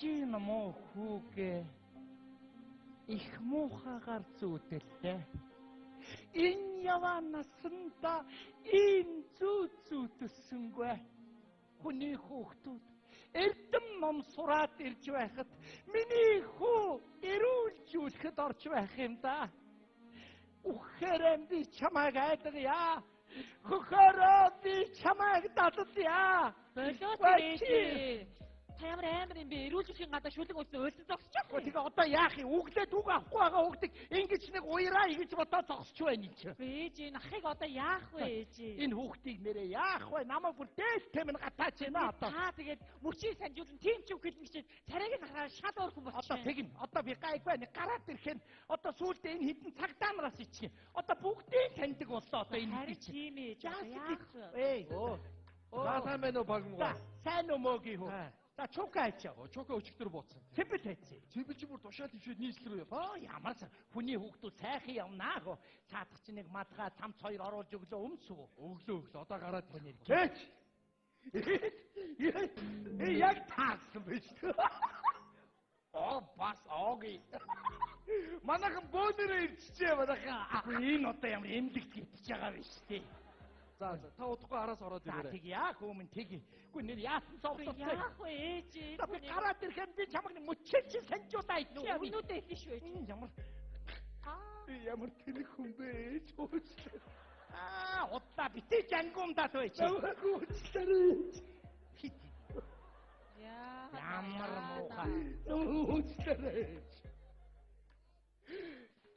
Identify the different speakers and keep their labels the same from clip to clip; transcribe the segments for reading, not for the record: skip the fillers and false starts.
Speaker 1: Эжийн муу хүүгээ их муухагаар зүүдэллээ. Энэ яваа насанда ийм зүү зүүдэлсэнгүй. Хүний хүүхдүүд эрдэм ном сураад ирж байхад миний хүү эрүүлжүүлэхэд орж байх юм да. Үхээрээ би чамайг айдагья. Хөхөөрөө би чамайг дадалъя.
Speaker 2: Болоод ээжээ. Та ямар амар юм бэ? Эрүүлжүүлэхийн гадаа шүлэг үлдсэн уйлсан зогсож байгаа.
Speaker 1: Тэгээ одоо яах юм? Өглөөд үг авахгүй байгаа хүүхдийг ингэж нэг уяраа ингэж бодоо зогсож байна энэ чинь.
Speaker 2: Ээж энэ ахыг одоо яах вэ ээжээ?
Speaker 1: Энэ хүүхдийг нэрээ яах вэ? Намайг бүр дээлтэй минь гатаач байна одоо.
Speaker 2: Та тэгээд мөчийг санжуулан тийм ч үг хэлнэ гэж царайг нь хараад шал өөр хүн болчих.
Speaker 1: Одоо тэгнь. Одоо би гайгүй нэг гараад ирэх нь одоо сүүлдээ энэ хідэн цагдаа нараас ичих. Одоо бүгдийг таньдаг боллоо одоо энэ
Speaker 2: харин тийм ээж. Яах вэ?
Speaker 1: Эй.
Speaker 3: За сайн байна уу багмгаа?
Speaker 1: Сайн уу мөгийн хүү? За чука хайчаа.
Speaker 3: Чука өчигдөр бууцсан.
Speaker 1: Цэбэл хайцээ.
Speaker 3: Цэбэл чи бүр тушаал төвшөөд нийслэл рүү яв.
Speaker 1: Оо ямар хүний хүүхдүүд сайхан явнаа гоо. Цаадах чи нэг мадгаа цамц хоёр оруулж өглөө өмсөв.
Speaker 3: Өглөө өглөө одоо гараад ирнэ.
Speaker 1: Кэч. Э яг таарсан байж. Оо бас оги.
Speaker 3: Манайхан бөөнөрөө ирчихээ манайхан.
Speaker 1: Энэ одоо ямар эмнэлэгт гитж байгаа биш үү?
Speaker 3: За за та удахгүй араас ороод
Speaker 1: ирээрэй. За тэг яах юм тэг. Үгүй нэр яасан зовлон.
Speaker 2: Яах вэ ээж?
Speaker 1: Би гараад ирэхэд би чамайг мөчөө чи санжуулаа идэх.
Speaker 2: Өнөөдөө хэлнэ шүү ээж.
Speaker 1: Ямар
Speaker 3: би ямар тэнэг хүн бэ ээж уучлаарай.
Speaker 1: Аа удлаа битээ жангуумдаад бай чи.
Speaker 3: Уучлаарай ээж.
Speaker 1: Хит.
Speaker 2: Яа.
Speaker 1: Ямар муухай.
Speaker 3: Уучлаарай ээж.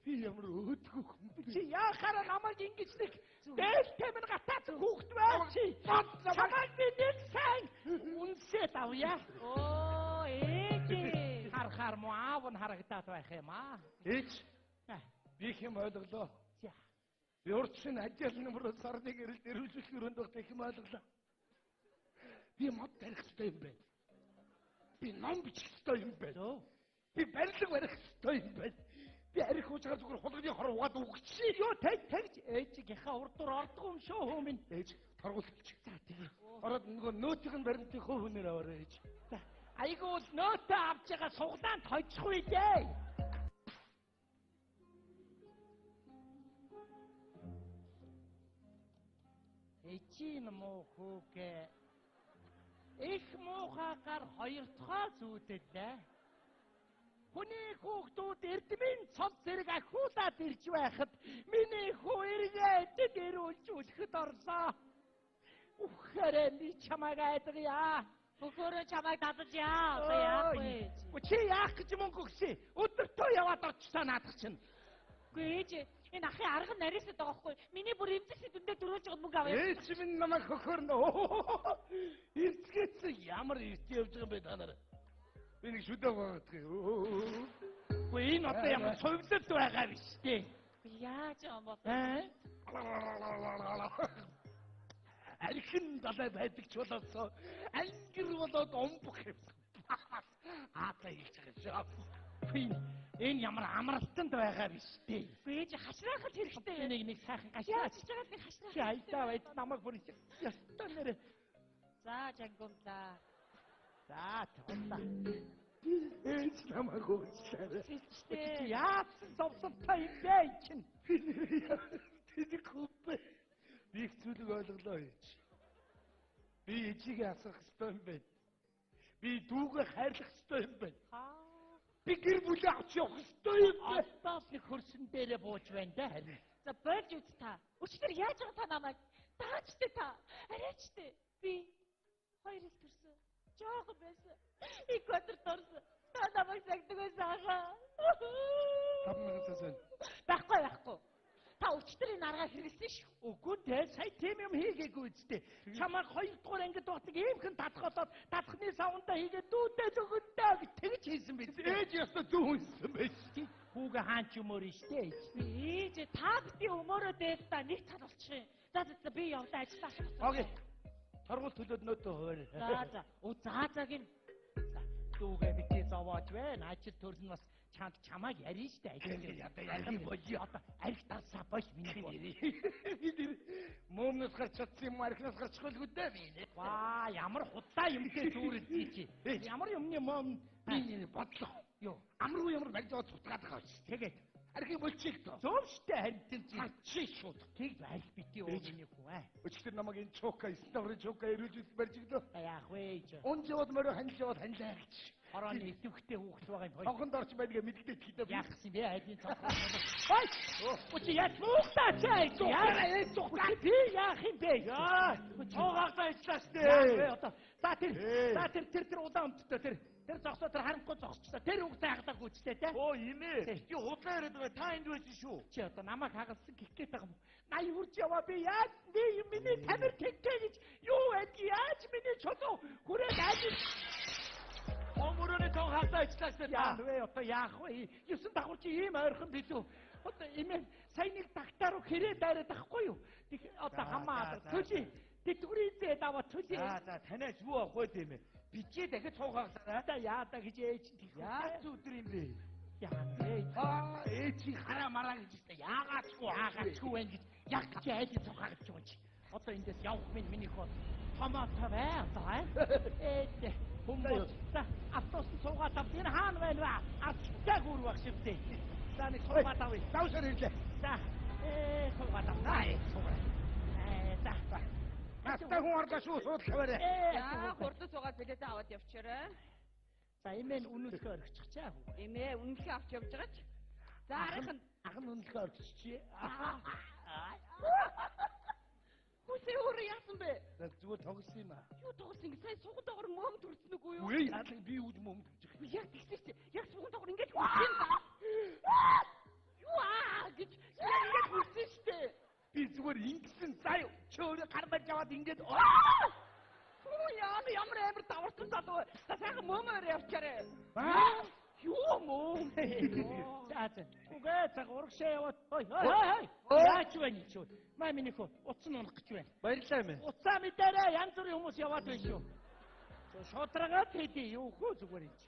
Speaker 3: Би ямар өөдгөх хүн бэ?
Speaker 1: Чи яахаараа намайг ингэж нэг дээлтэй минь гатаацсан хүүхэд бай чи. Чамайг би нэг сайн үнсээд авъя.
Speaker 2: Оо ээжээ.
Speaker 1: Харахаар муу аав нь харагдаад байх юм аа.
Speaker 3: Ээж. Би их юм ойлголоо.
Speaker 1: За.
Speaker 3: Би урд чинь ажил нөмрөө сарны гэрэлд эрүүлжүүлэх өрөөнд байхдаа их юм ойлголоо. Би мод тарих ёстой юм байна. Би ном бичих ёстой юм байна. Би барилга барих ёстой юм байна. Би арх уужгаар зүгээр хулганы хор угаад үгчихье.
Speaker 1: Юу тэг тэгж ээжийнхээ урд дур ордгоо юм шүү хөө минь.
Speaker 3: Ээж торгуул хэлчих.
Speaker 1: За тэгээ.
Speaker 3: Ороод нөгөө нөөтийнх нь баримтын хөв хүнээр аваарай ээж.
Speaker 1: За айгүй бол нөөтөө авч байгаа суглаанд хожих үе дээ. Эжийн муу хүүгээ их муухайгаар хоёр дахь зүүдэлээ. Хүний хүүхдүүд эрдмийн цол зэрэг ахиулаад ирж байхад миний хүү эргээд дэрүүлжүүлэхэд орлоо. Үхээрээ би чамайг айдагья.
Speaker 2: Хөхөөрөө чамайг дадаж яа. Одоо яах вэ?
Speaker 1: Чи яах гэж мөнгө өгсөн? Өдөртөө яваад очсон наадах чинь.
Speaker 2: Үгүй ээж, энэ ахын арга нарийсаад байгаа хгүй. Миний бүр эмзэгсээ дүндээ дөрүүлж байгаа мөнгө авъя.
Speaker 3: Ээж минь намайг хөхөрнө. Ирцгээсэн ямар ирт явж байгаа юм бэ та нар? Би нэг шүдэ гоодох юм.
Speaker 1: Үгүй энэ одоо ямар цовлолт байгаа биш үү?
Speaker 2: Яаж юм бол?
Speaker 3: Архин далай байдаг ч болоосоо ангир болоод умбах юм.
Speaker 1: Аата хийж байгаа шүү. Энэ ямар амралтанд байгаа биш үү?
Speaker 2: Үгүй ээж хашраахад хэрэгтэй.
Speaker 1: Нэг нэг сайхан гашраач.
Speaker 2: Яаж чагаад нэг хашраах.
Speaker 1: Чи хайдаа байд намайг бүр ёстой нэр.
Speaker 2: За жангумлаа.
Speaker 1: За тэгвэл.
Speaker 3: Ээж намайг уучлаарай.
Speaker 1: Чи яасан зовлонтой юм бэ чинь?
Speaker 3: Би тэнэг хүн бэ. Би их зүйлийг ойлголоо ээж. Би ээжигээ асах ёстой юм байна. Би дүүгээ хайрлах ёстой юм байна. Би гэр бүлээ авч явах ёстой юм байна.
Speaker 1: Одоо л нэг хөрсөн дээрээ бууж байна да харин.
Speaker 2: За болж үз та. Өчтөр яаж байгаа та намайг? Даачтай та. Арайчтай. Би хоёр их төрсөн. Жохон байсан. Экватор дорсон. Та намайг сагдаг байсан ахаа.
Speaker 3: 5000 цаас байна.
Speaker 2: Байхгүй байхгүй. Та өчтөр энэ аргаа хэрэглэсэн шүү.
Speaker 1: Үгүй дээ, сая тийм юм хийгээгүй үстэй. Чамайг хоёрдугаар ангид багтдаг иймхэн татах болоод татхны савндаа хийгээд дүүдээ зөгөндөө гэж тэгж хийсэн биз.
Speaker 3: Ээж ёстой зөв хүнсэн байж.
Speaker 1: Хүүгээ хаан ч өмөр штэ ээж.
Speaker 2: Ээж та бити өмөрөө дээл та нэг тал болчих юм. За за би явлаа ажилдаа алах.
Speaker 3: Окей. Торгуул төлөөд нөөтөө хуваар.
Speaker 2: За за. Оо за за гин.
Speaker 1: За дүүгээ бити зовоож байна. Ажил төрөл нь бас Чамд чамааг ярина штэ
Speaker 3: ажил. Одоо ярих болио.
Speaker 1: Одоо арх дарсаа болж миний
Speaker 3: би тэр мөмнөөс гарч чадсан юм архинаас гарчих байлгүй дээ би.
Speaker 1: Ваа ямар худлаа юмтэй зүүрэлдээ чи. Ямар юмны мөм
Speaker 3: би нэр бодлоо.
Speaker 1: Юу?
Speaker 3: Амруу ямар барьж аваад цутгаад байгаа шүү.
Speaker 1: Тэгээд
Speaker 3: архийг болчих доо.
Speaker 1: Зөв штэ харин тэр
Speaker 3: чи шууд.
Speaker 1: Тэг арх бити өө миний хүн аа.
Speaker 3: Өчигдөр намайг энэ чука 9 даврын чука эрүүлж барьж өглөө.
Speaker 1: Яах вэ чи?
Speaker 3: Унж яваад морио ханилж яваад ханилаа гэж.
Speaker 1: Хорооны идэвхтэй хүүхд байгаа юм.
Speaker 3: Цонхонд орч байдгаа мэддэг гэдэг.
Speaker 1: Яах юм бэ? Хайдын цонхон. Ой! Үгүй яаж муугтаа чай. Яа, цугтаа би яах юм бэ?
Speaker 3: Яа, цоогаасаа ичлаа штэ.
Speaker 1: Одоо за тэр за тэр тэр тэр удаан өмдтэй тэр тэр зогсоо тэр харанхуй зогсчихлоо. Тэр хүүхдээ хагалаа гүйцлээ те.
Speaker 4: Оо имээ. Би худлаа яриад байгаа. Та энд байсан шүү.
Speaker 1: Чи одоо намайг хагалсан гих гээд байгаа юм. 80 хүрч яваа би яаж би миний тамир тэгтээ гэж юу байдгийг яаж миний чулуу хүрээд ажил
Speaker 4: Өмөрөөний цон хаалаа ичлаа штэ.
Speaker 1: Яах вэ одоо яах вэ? 9 давхар чи ийм ойрхон билүү? Одоо имээ сая нэг тагтаа руу хэрээ дайраад ахгүй юу? Тэг одоо хамаа төлөй. Тэтгэврийн зээл аваа төлөй.
Speaker 4: За за танаас юу авах вэ тийм ээ? Бичээ дахиж цон хаалаа.
Speaker 1: За яада гэж ээж тийх.
Speaker 4: Яаж өдөр юм бэ?
Speaker 1: Яах вэ?
Speaker 3: Аа ээж чи хараа мараа гэж штэ. Яагаачгүй
Speaker 1: яагаачгүй байна гэж яг чи айлын цон хаалж байгаа чи. Одоо эндээс явах минь миний хоо. Томоо бай одоо аа. Ээд хүмүүс за автобус суугаад ав. Энэ хаана байна вэ? Автобустай гүр баг шивтэй. За нэг суугаад авъя.
Speaker 3: Давшаар ирлээ.
Speaker 1: За суугаад ав. Суугаад. За.
Speaker 3: Настай хүн орлоо шүү суудлах аваарай.
Speaker 5: За хурдан суугаад билетээ аваад явчаарай.
Speaker 1: За эмээ үнэлэхээ орхичих чаа.
Speaker 5: Эмээ үнэлэхээ авч явж байгаа ч. За арийнхан
Speaker 3: ах нь үнэлэхээ орхичих.
Speaker 5: Хүсээ өөрөө яасан бэ?
Speaker 3: За зүгээр тоглосон юм аа.
Speaker 5: Юу тоглосон ингэ сайн суган доогор мөм төрсөн үгүй юу?
Speaker 3: Үгүй яалаа би юу мөм төрж байгаа.
Speaker 5: Яг тэгсэн чи яг суган доогор ингэж хүрсэн юм да. Юу аа гэж яг ингэж хүрсэн штэ.
Speaker 3: Би зүгээр ингэсэн заа чи өөрөө гар барьж аваад ингэж
Speaker 5: Хүү яа ямар амар даварсан залуу. За сайхан мөмөр явчаарай.
Speaker 3: Аа
Speaker 5: юу мөм?
Speaker 1: За за. Үгүй цаг урагшаа яваад. Ой ой ой. Яаж байна чи? Маа миний хөө утас нь унах гэж байна.
Speaker 4: Баярлалаа юм.
Speaker 1: Утсаа мэдээрэй янз бүрийн хүмүүс яваад байна шүү. Шударгаад хэдий юу хөө зүгээр юм чи.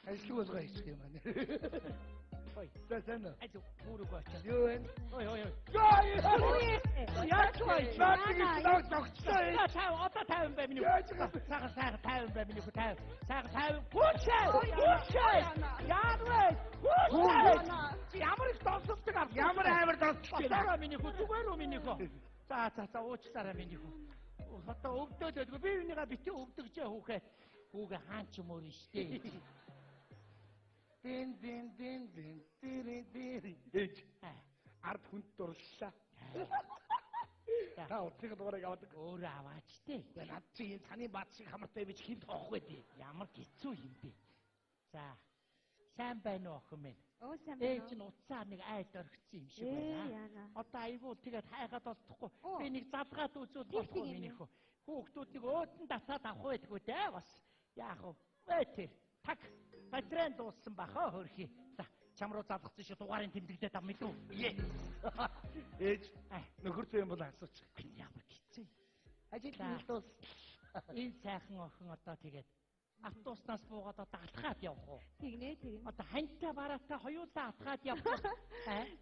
Speaker 3: Ажлыг болгоо хийчих юм аа.
Speaker 1: Ой.
Speaker 3: За сайн уу?
Speaker 1: Ажил бүрүүг очоо.
Speaker 3: Юу вэ?
Speaker 1: Ой ой ой.
Speaker 3: Яаж вэ? Наад нэг лаг зогчлоо.
Speaker 1: За тайв одоо тайван бай миний.
Speaker 3: Яаж юм?
Speaker 1: Сайхан сайхан тайван бай миний хүү тайван. Сайхан тайван. Хүүчээ! Хүүчээ! Яа вэ? Хүүчээ! Чи ямар их донсолдог ав.
Speaker 3: Ямар амар донсолдог.
Speaker 1: Батараа миний хүү зүгээр үү миний хүү. За за за уучлаарай миний хүү. Одоо өвдөд байдгүй. Би юуныгаа бити өвдөгжээ хүүхээ. Хүүгээ хаан ч юм өөр штэ.
Speaker 3: Дин дин дин дин дин дин. Ээж. Ард хүнд дурлалаа. Та утсыг дугаарыг аваад
Speaker 1: өөрөө аваач тээ.
Speaker 3: Над чи энэ цаны бац шиг хамартай бич хинт хоохгүй дээ.
Speaker 1: Ямар хэцүү юм бэ? За. Сайн байна уу охин минь?
Speaker 2: Оо сайн байна.
Speaker 1: Ээж нь утсаа нэг айд орхисон юм шиг байна. Одоо айвуу тэгээд хайгаад олдохгүй. Би нэг залгаад үзвэл болох уу миний хөө. Хүүхдүүд нэг өөдөн татаад авах байдгүй дээ бас. Яах вэ? Вэ тэр. Так. Батарейн дууссан бахаа хөрхий. За чам руу залгацсан шиг дугаарын тэмдэглээд ав мэдүү.
Speaker 3: Ээж нөхөр зөө юм бол асууч.
Speaker 1: Ямар хэцүү.
Speaker 3: Ажил нь дуус.
Speaker 1: Энэ сайхан охин одоо тэгээд автобуснаас буугаад одоо алхаад явах уу?
Speaker 2: Тэгнэ тэгнэ.
Speaker 1: Одоо ханьтай бараатай хоёулаа алхаад явах уу?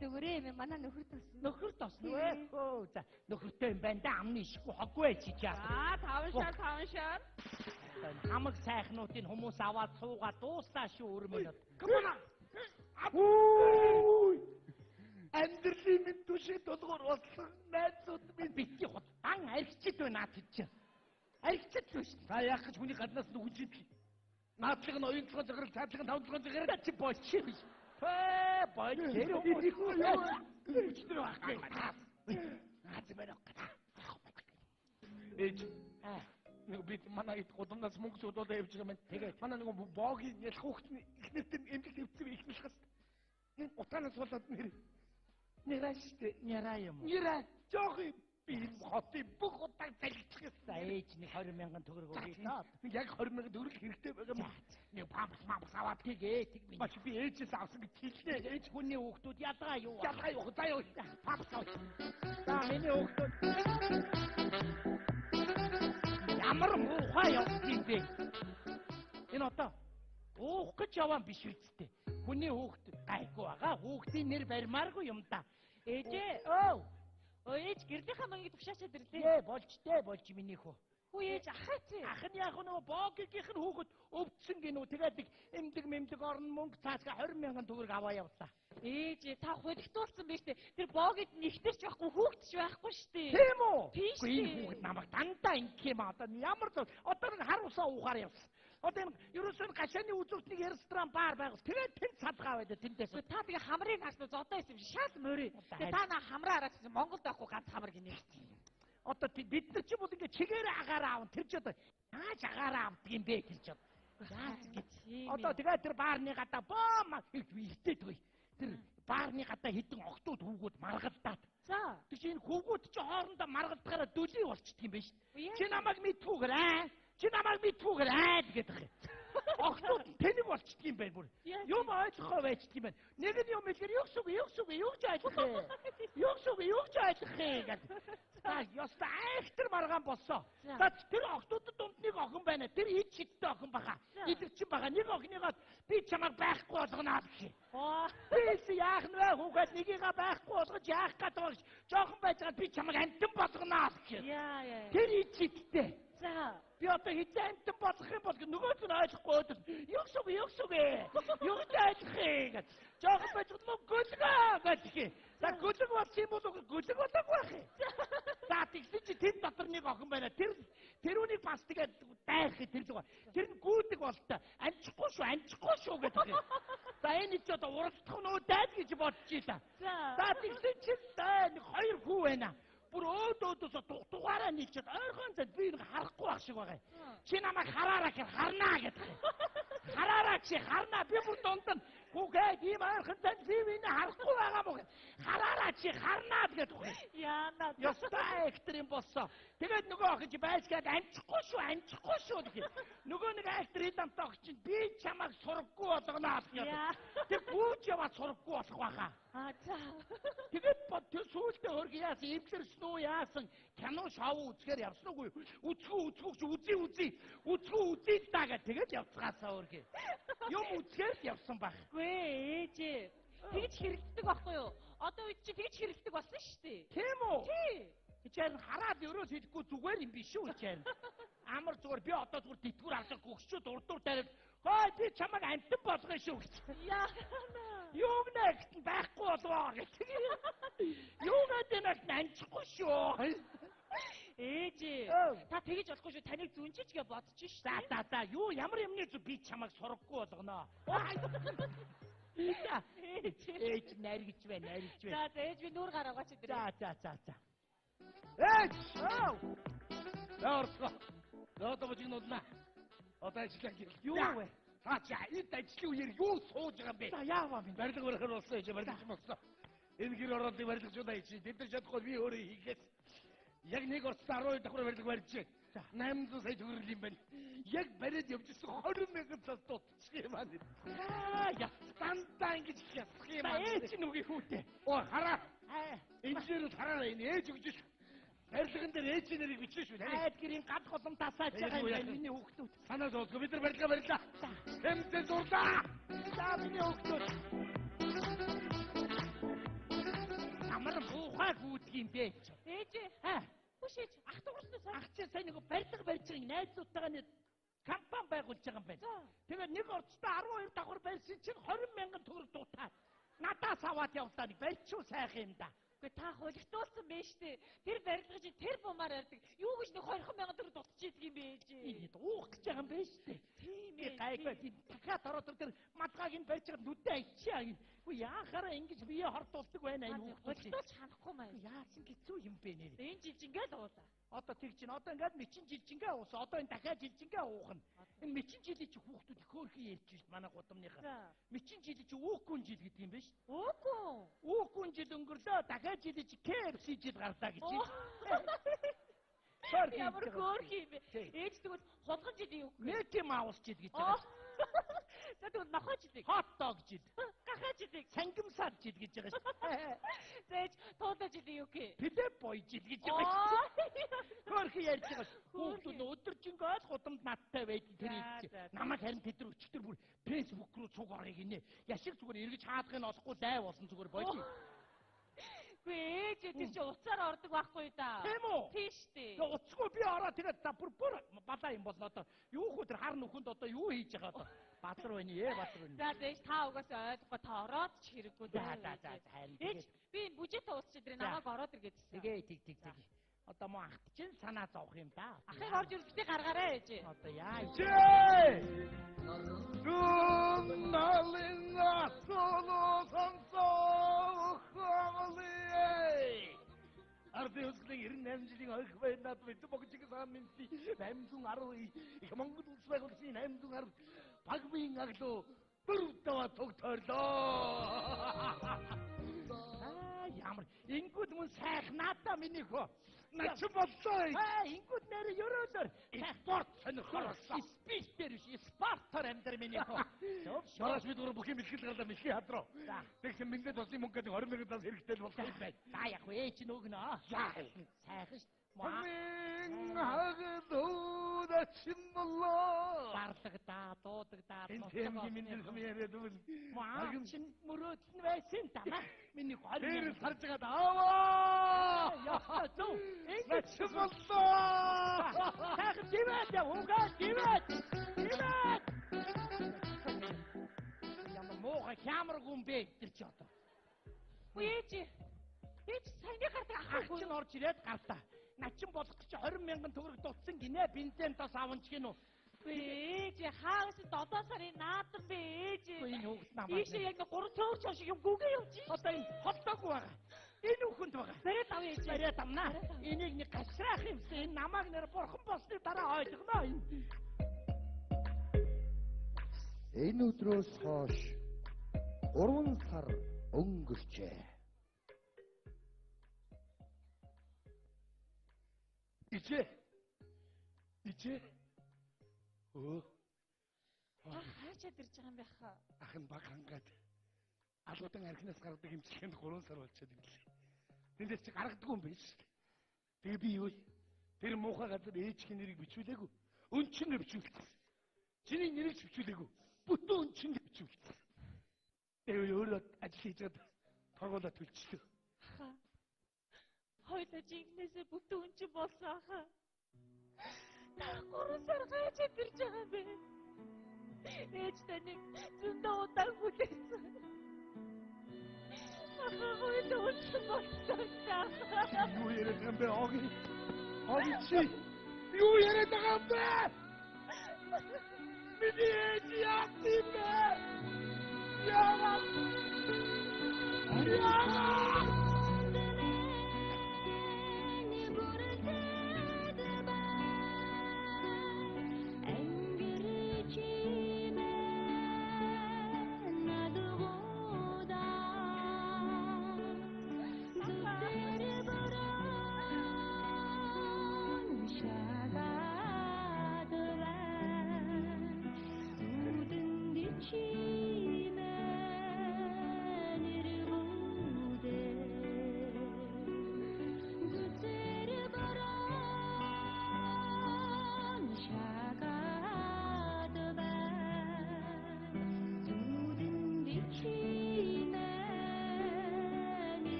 Speaker 2: Зүгээрээ юм манай нөхөр тосно.
Speaker 1: Нөхөр тосно ээ. Хөө за нөхөртэй юм байна да амны ишгүй хоггүй чи чаа.
Speaker 5: За таван шар таван шар.
Speaker 1: Хамаг сайхнуудын хүмүүс аваад суугаад дууслаа шүү өрмөнөд.
Speaker 3: Come on. Үй! Амьдралын минь түшиг тулгуур болсон найзууд
Speaker 1: минь битгий хот ан архичд байна наад чи. Архичд л биш.
Speaker 3: Та яах гэж хүний гаднаас нь үжид. Наадлаг нь оюун толгой захирал, цаадлаг нь таван толгой захирал
Speaker 1: чи болчих биш. Тэ болж тэр хүмүүс
Speaker 3: өчтөр байхгүй. Наад зэмээр гата. Ээж. Нэг бид манай ид гудамнаас мөнгө зүүдүүлээ явж байгаа юм.
Speaker 1: Тэгээд
Speaker 3: манай нэг боогийн ялах хүүхэд нь эхнэртэй эмнэлэг тавьсан эхнэлхээс. Энэ утаанаас болоод нэр. Нэраа штэ.
Speaker 1: Нэраа юм уу?
Speaker 3: Нэраа. Жоох юм. Би энэ хотын бүх удааг залгичих
Speaker 1: гэсэн. Ээж нэг 20 мянган төгрөг өгье даа.
Speaker 3: Яг 20 мянган төгрөг хэрэгтэй байгаа юм. Нэг пампс мампс аваад
Speaker 1: тэгээ тэг минь.
Speaker 3: Бач би ээжээс авсан гэж хэлнэ.
Speaker 1: Ээж хүний хүүхдүүд ялгаа юу?
Speaker 3: Ялгаа юу? За юу? Пампс авч.
Speaker 1: За миний хүүхдүүд ямар муухай явсан юм бэ? Энэ одоо уух гэж яваан биш үсттэй. Хүний хүүхэд гайгүй байгаа. Хүүхдийн нэр барьмааргүй юм да.
Speaker 2: Ээжээ.
Speaker 1: Өө.
Speaker 2: Өө ээж гэрлийнхаа мөнгийг тушаачаад ирлээ.
Speaker 1: Ээ болж дээ болж миний хүү.
Speaker 2: Хүү ээж ахаач.
Speaker 1: Ах нь яг нөгөө богигийнх нь хүүхэд өвдсөн гинүү. Тэгээд нэг эмдэг мэмдэг орон мөнгө цаашгаа 20 мянган төгрөг аваа явлаа.
Speaker 2: Ээж та хулигтуулсан байж тээ. Тэр богид нэгтэрч байхгүй хүүхдч байхгүй штэ.
Speaker 1: Тийм үү?
Speaker 2: Тийм
Speaker 1: Үгүй энэ
Speaker 2: штэ.
Speaker 1: хүүхэд намайг дандаа ингэх юм аа. Одоо ямар л одоо нэг хар усаа уухаар явсан. Одоо энэ ерөөсөө гашааны үзүүрт нэг ресторан бар байгуул. Тэгээд тэнд садгаа байлаа тэндээс.
Speaker 2: Үгүй та тэгээ хамрыг харсан зодоо байсан юм шиг шал мөрий.
Speaker 1: Одоо
Speaker 2: Тэгээ та наа хамраа хараад чинь Монголд байхгүй ганц хамар гинэ.
Speaker 1: Одоо бид нар чи бол ингээ чигээрээ агаараа авна. Тэр чи одоо яаж агаараа авдаг юм бэ тэр чи одоо. Яаж гэж. Одоо тэгээд тэр баарны гадаа боо ихтэйдгүй. Тэр баарны гадаа хідэн октод хүүгүүд маргалдаад.
Speaker 2: За.
Speaker 1: Тэр чи энэ хүүгүүд чи хоорондоо маргалдахаараа дүлий болчдөг юм байна шүү
Speaker 2: Үгүй
Speaker 1: дээ. Чи намайг мэдхүүгээр аа. Чи намайг мэдхүүгээр аа гэдэг юм. Октод тэнэг болчдөг юм байна бүр.
Speaker 2: Яаж
Speaker 1: Юм ойлгохоо байчдаг юм байна. Нэг нь юм хэлэхээр юу гэсэн үг юу гэсэн үг юу гэж ойлгох юм. Юу гэсэн үг юу гэж ойлгох юм гэдэг. За ёстой айхтар маргаан болсон.
Speaker 2: За.
Speaker 1: За тэр октодод дунд нэг охин байна. Тэр ид шидтэй охин баха.
Speaker 2: За.
Speaker 1: Идэгчин баха. Нэг охиныгоо би чамайг байхгүй болгоно гэх юм.
Speaker 2: Оо.
Speaker 1: Би яах нь вэ хүүхэд нэгийгээ байхгүй болгож яах гээд байгаа гэж жоохон байж байгаа би чамайг амтан болгоно гэх юм.
Speaker 2: Яа яа.
Speaker 1: Тэр ид шидтэй.
Speaker 2: За.
Speaker 1: Би одоо хэзээ амтан болгох юм бол нөгөөд нь ойлгохгүй өдөр юу гэсэн үг юу гэсэн үг ээ? Юу гэж ойлгох юм гэж. Жоохон байж мөн гөлгөө гэх юм. За гөлөг болсон юм бол гөлөг болоогүй байх юм. За тэгсэн чи тэр дотор нэг охин байна. Тэр тэрүүнийг бас тэгээд дайрах тэр зүгээр. Тэр нь гүйдэг болтой. Амжихгүй шүү, амжихгүй шүү гэдэг юм. За энэ чи одоо уралдах нь үү дайд гэж бодож ийлаа.
Speaker 2: За.
Speaker 1: За тэгсэн чи нэг хоёр хүү байна. Бүр өөд өөдөөсөө дугаараа нийлчихэд ойрхон зад би нэг харахгүй байх шиг байгаа юм. Чи намайг хараараа гэхээр харнаа гэдэг юм. Хараараа чи харнаа би бүр дунд нь хүүгээд ийм ойрхон зад би энэ харахгүй байгаа мó. Хараараа чи харнаа гэдэг юм.
Speaker 2: Яана.
Speaker 1: Ёстой актер юм болсон. Тэгээд нөгөө охин чи байлгаад амжихгүй шүү, амжихгүй шүү гэх юм. Нөгөө нэг актер хэд амтаа охин чинь би чамайг сургаггүй болгоно гэх юм.
Speaker 2: Яа.
Speaker 1: Тэр гүйж яваад сургаггүй болох байхаа.
Speaker 2: Аа за.
Speaker 1: Тэгээд бод тэр сүүлдээ хөрг яасан, эвлэрсэн үү яасан, кино шоу үзэхээр явсан уугүй. Үзхүү үзхүү чи үзий үзий, үзхүү үзий л даа гэх тэгээд явцгаасаа хөрг. Юм үзэхээр л явсан байх.
Speaker 2: Үгүй ээжээ. Тэгж хэрэлддэг байхгүй юу? Одоо үед чи тэгж хэрэлддэг болсон шүү дээ.
Speaker 1: Тийм үү?
Speaker 2: Тий.
Speaker 1: Чи харин хараад өрөөс хэлэхгүй зүгээр юм биш үү чи харин. Амар зүгээр би одоо зүгээр тэтгэвэр авч гөгчүүд урд дур тариад хой би чамайг амтан болгоно шүү гэж.
Speaker 2: Яана.
Speaker 1: Юу гэнэ гэт байхгүй болвоо гэж. Юу гэдэг нь амжихгүй шүү.
Speaker 2: Ээжээ.
Speaker 1: Өв.
Speaker 2: Та тэгж болохгүй шүү. Таныг зүнжиж гэ бодож шүү.
Speaker 1: За за за юу ямар юмны зү би чамайг сургаггүй болгоно. За
Speaker 2: Ээж.
Speaker 1: ээж наригч бай наригч бай.
Speaker 2: За за ээж би нүүр гараагаа чи
Speaker 1: За
Speaker 2: дэрээ.
Speaker 1: за за за.
Speaker 3: Ээж!
Speaker 1: Өө
Speaker 3: За орцгоо. За одоо божиг нудлаа. Одоо ажиллаа гэрэл.
Speaker 1: юу вэ?
Speaker 3: Цаа чи эд ажлын үеэр юу сууж байгаа юм бэ?
Speaker 1: За яаваа минь.
Speaker 3: Барилга барихаар болсон ээж барилгач болсон. Энэ гэр ороолыг барилгачудаа хийчих. Тэд нар чадахгүй би өөрөө хийхээс. Яг нэг орцтой 12 давхар барилга барьж
Speaker 1: За.
Speaker 3: 800 сая төгрөг юм байна. Яг бариад явжсэн 20 мянган цас дутчих юм аа.
Speaker 1: Аа яа.
Speaker 3: Дандаа ингэж хясах юм
Speaker 1: За
Speaker 3: аа.
Speaker 1: ээж нүгийн хүүтэй.
Speaker 3: Оо хараа.
Speaker 1: Аа
Speaker 3: Инженерүүд хараарай энэ ээж өгч ш. Барилган дээр ээжийн нэрийг бичсэн шүү. Таныг
Speaker 1: айд гэрийн гад голом тасааж байгаа юм байна миний хүүхдүүд.
Speaker 3: санаа зовлоо. Бид нар барилга барилаа. Хэмтэн зурлаа.
Speaker 1: За миний хүүхдүүд. Ямар муухай гүйдэг юм бэ чи.
Speaker 2: Ээжээ.
Speaker 1: Аа
Speaker 2: Хүш ээж ах дуурсан уу?
Speaker 1: ах чи сайн нэг барилга барьж байгаа найзуудтайгаа нэг компани байгуулж байгаа юм байна.
Speaker 2: За.
Speaker 1: Тэгээд нэг орцтой 12 давхар барьсан чинь 20 мянган төгрөг дутаад надаас аваад явлаа нэг барьчуу сайхан юм да.
Speaker 2: Үгүй та хулигтуулсан байж тээ. Тэр барилга чи тэр бумаар ярьдаг. Юу гэж нэг 20 мянган төгрөг дутчих юм бэ ээжээ.
Speaker 1: Энэ уух гэж байгаа юм байна шүү дээ.
Speaker 2: Тийм
Speaker 1: Би
Speaker 2: ээ.
Speaker 1: гайгүй би дахиад ороод тэр мадгааг нь барьж байгаа нүдэ ачаа. Үгүй яахаараа ингэж бие хордуулдаг байна энэ хүүхдүүд.
Speaker 2: Хулигтуулж ханахгүй маа.
Speaker 1: Яасан хэцүү юм бэ нэр.
Speaker 2: Энэ жилжингээ л уулаа.
Speaker 1: Одоо тэгж чинь одоо ингээд мичин жилжингээ уусан. Одоо энэ дахиад жилжингээ уух нь. Энэ мичин жилийн чи хүүхдүүд их хөөрхөн ярьж шít манай гудамныхаа.
Speaker 2: За.
Speaker 1: Мичин жилийн чи үүхгүн жил гэдэг юм байна шүү.
Speaker 2: Үгүй.
Speaker 1: Үүхгүн жил өнгөрлөө дахиад жилийн чи KFC жил гарлаа гэж.
Speaker 2: Оо.
Speaker 1: Хөөрхөн
Speaker 2: Ямар
Speaker 1: ярьж байгаа.
Speaker 2: хөөрхөн юм бэ?
Speaker 1: Тий.
Speaker 2: Ээж тэгвэл хулган жилийн юу?
Speaker 1: Микки Маус жил гэж
Speaker 2: Оо.
Speaker 1: байгаа.
Speaker 2: За тэгвэл нохой жилийг.
Speaker 1: Хот дог жил.
Speaker 2: Галзуу. Гахаа жилиг.
Speaker 1: Сангимсаар жил гэж байгаа шүү дээ.
Speaker 2: Зээж туулаа жилиг юу гэх?
Speaker 1: Плейбой жил гэж байгаа шүү дээ. Хөөрхөн ярьж байгаа шүү. Хүүхдүүд өдөржингөө л гудамд надтай байдаг тэр ийж. Намайг харин тэд нар өчтөр бүр Facebook руу цуг оръё гинэ. Яшиг зүгээр эргэж хаадахыг нь олохгүй лай болсон зүгээр болж.
Speaker 2: Үгүй ээж тэр чи уцаар ордог байхгүй да.
Speaker 1: Тийм үү?
Speaker 2: Тийм штэ.
Speaker 1: Тэгээ уцгүй би ороо тэгээд за бүр бүр балаа юм болно одоо. Юу хөө тэр хар нүхэнд одоо юу хийж байгаа одоо. Бадар байна ээ бадар байна.
Speaker 2: За зээж та угаасаа ойлгохгүй та ороод ч хэрэггүй.
Speaker 1: За за за харин
Speaker 2: ээж би энэ бүжээтэй уулзч идрээ намайг ороод ир гэдсэн.
Speaker 1: Тэгээ тэг тэг тэг. Одоо мөн ахт чинь санаа зовх юм да.
Speaker 2: Ахыг орж ирэхдээ гаргаарай ээж.
Speaker 1: Одоо яа.
Speaker 3: Ардын хөсгөлийн 98 жилийн ойх байнад бид богжиг сан минти 810 их Монгол улс байгуулсан 810 багвын аглуу дөрөв даваа цуг тойрлоо.
Speaker 1: Аа ямар ингүүд мөн сайхнаадаа миний хөө.
Speaker 3: Начин боллоо.
Speaker 1: Аа ингүүд нэр ерөөлөр
Speaker 3: спорт сонирхол болсон.
Speaker 1: Спортоор биш, спортоор амьдр миний хөө.
Speaker 3: Маргааш бид гурав бүх юм бэлтгэл гарлаа мэлхий хадруу. Тэгсэн мэндэ тусны мөнгө гэдэг 20 мянган тас хэрэгтэй л болох юм байна.
Speaker 1: За яг ээ чи нөгнө. Сайхан ш.
Speaker 3: Мэн хагдуудачин боллоо.
Speaker 1: Барлагдаа, дуудагдаа.
Speaker 3: Энэ тэмгийн минь хэм яриад үл.
Speaker 1: Маа чин мөрөөдөл нь байсан даа. Миний 20
Speaker 3: Дээр л харж байгаад аваа.
Speaker 1: Яа зөв.
Speaker 3: Начин боллоо.
Speaker 1: Сайхан дивээд яв, угаа дивээд. Дивээд. Ямар муухай хямар гүн бэ тэр чи одоо.
Speaker 2: Үгүй ээж. Ээж саяны гардаг
Speaker 1: ах чинь орж ирээд гарлаа. Начин болох чи 20 мянган төгрөг дутсан гинэ бензин тос аван ч гин үү.
Speaker 2: Үгүй ээж хаавс 7 сарын наадам бэ ээж.
Speaker 1: Үгүй энэ хүүхд намайг.
Speaker 2: Ийшээ яг 3 цөөр чон шиг юм гүгэ явж.
Speaker 1: Одоо энэ холдоогүй байгаа. Энэ хүүхэнд байгаа.
Speaker 2: Бариад авъя ээж.
Speaker 1: Бариад авнаа. Энийг нэг гашраах юмсан. Энэ намайг нэр бурхан болсны дараа ойлгоно энэ.
Speaker 6: Энэ өдрөөс хойш 3 сар өнгөрчээ.
Speaker 3: Ичээ. Ичээ. Өө.
Speaker 2: Та хаачаад ирж байгаа юм бэ хаа?
Speaker 3: Ах нь баг хангаад алуудан архинаас гаргадаг имчилгээнд 3 сар болчиход ирлээ. Тэндээс чи гаргадаггүй юм биш. Тэгээ би юу? Тэр муухай газар ээжхийн нэрийг бичүүлээгүй. Өнчин бичүүлсэн. Чиний нэрийг ч бичүүлээгүй. Бүтэн өнчин бичүүлсэн. Тэгээ өөрөө ажил хийж байгаад торгуулаа төлчлөө.
Speaker 2: Ахаа. Хоёлаа жинхнээсээ бүтэн өнчин болсон ахаа. Та 3 сар хаачаад ирж байгаа юм бэ? Ээж таныг зөндөө удаан хүлээсэн. Ахаа хоёлаа өнчин болсон ахаа.
Speaker 3: Юу яриад байгаа юм бэ, Оги? Оги чи юу яриад байгаа юм бэ? Миний ээж яасан юм бэ? Яагаад? Яагаад?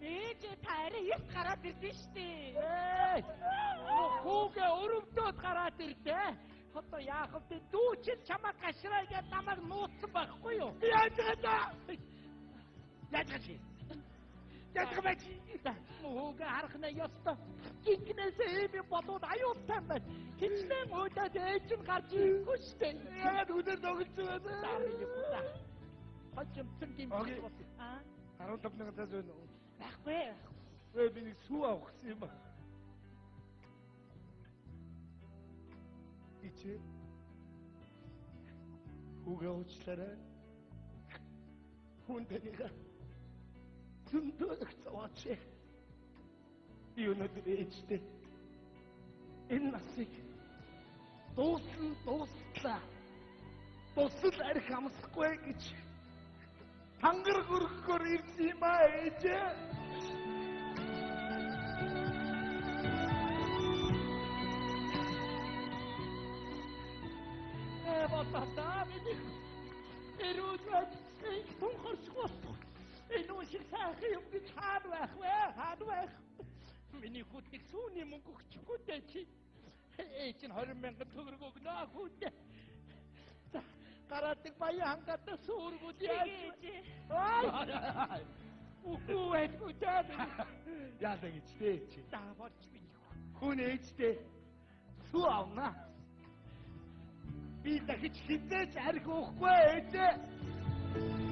Speaker 2: Ээж та арай эрт гараад ирсэн шүү дээ.
Speaker 1: Ээ. Хүүгээ өрөвдөөд гараад ирлээ. Одоо яах вэ? Дүү чинь чамайг гашраа гэж намайг нууцсан байхгүй юу?
Speaker 3: Яаж байгаа? Яаж байгаа чи? Яаж байгаа чи?
Speaker 1: Хүүгээ харах нь ёстой. Гинкнээсээ ийм юм болвол аюултай юм байна. Хичнээн уйлаад ээж нь гарч ирэхгүй шүү дээ.
Speaker 3: Яагаад хүнээр тоглож байгаа?
Speaker 1: Хожимцэн гимт болсон.
Speaker 2: Аа.
Speaker 3: 15 мянган тас байна уу?
Speaker 2: Байхгүй.
Speaker 3: Өө би нэг сүү авах гэсэн юм аа. Ичээ. Хүүгээ уучлаарай. Хүн танийга Зөндөө их зовооч. Би өнөөдөр ээжтэй энэ насыг дуусна дуслаа. Тусал арх амсахгүй гэж тангар гөрөхөөр ирсэн юм аа ээжээ.
Speaker 1: Болоо миний эрүүл байдлыг тунхарч болох. Энэ үн шиг сайхан юм гэж хаана байх вэ? Хаана байх? Миний хүүтнийг сүүний мөнгө өгчихгүй дээ чи. Ээж нь 20 мянган төгрөг өгнө хүүтэй. За гараад нэг баян хангалттай сүргүүд яаж вэ? Ай! Үгүй байлгүй дээ.
Speaker 3: Яалаа гэж дээ чи.
Speaker 1: За болж миний хүү.
Speaker 3: Хүн ээжтэй сүү авна. Би дахиж хизээч арх уухгүй ээжээ.